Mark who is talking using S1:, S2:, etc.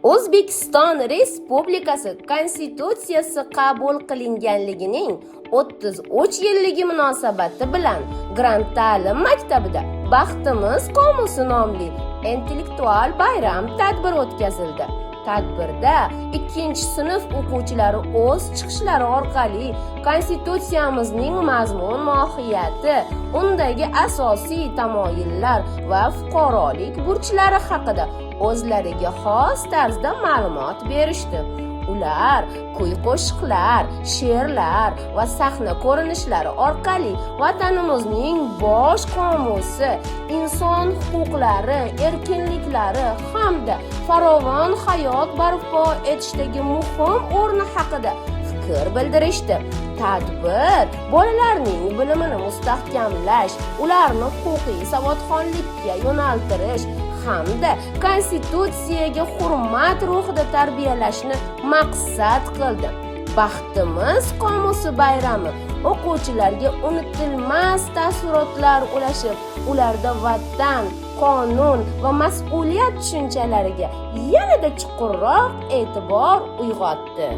S1: O'zbekiston Respublikasi Konstitutsiyasi qabul qilinganligining 33 yilligi munosabati bilan Grand ta'lim maktabida "Baxtimiz qomusi" nomli intellektual bayram tadbiri o'tkazildi. Tadbirda ikkinchi sinf o'quvchilari o'z chiqishlari orqali Konstitutsiyamizning mazmun mohiyati, undagi asosiy tamoyillar va fuqarolik burchlari haqida o'zlariga xos tarzda ma'lumot berishdi. Ular kuy qo'shiqlar, she'rlar va sahna ko'rinishlari orqali vatanimizning bosh qomusi, inson huquqlari, erkinliklari hamda farovon hayot barpo etishdagi muhim o'rni haqida fikr bildirishdi. Tadbir bolalarning bilimini mustahkamlash, ularni huquqiy savodxonlikka yo'naltirish hamda Konstitutsiyaga hurmat ruhida tarbiyalashni maqsad qildi. "Baxtimiz qomusi" bayrami o'quvchilarga unutilmas taassurotlar ulashib, ularda vatan, qonun va mas'uliyat tushunchalariga yanada chuqurroq e'tibor uyg'otdi.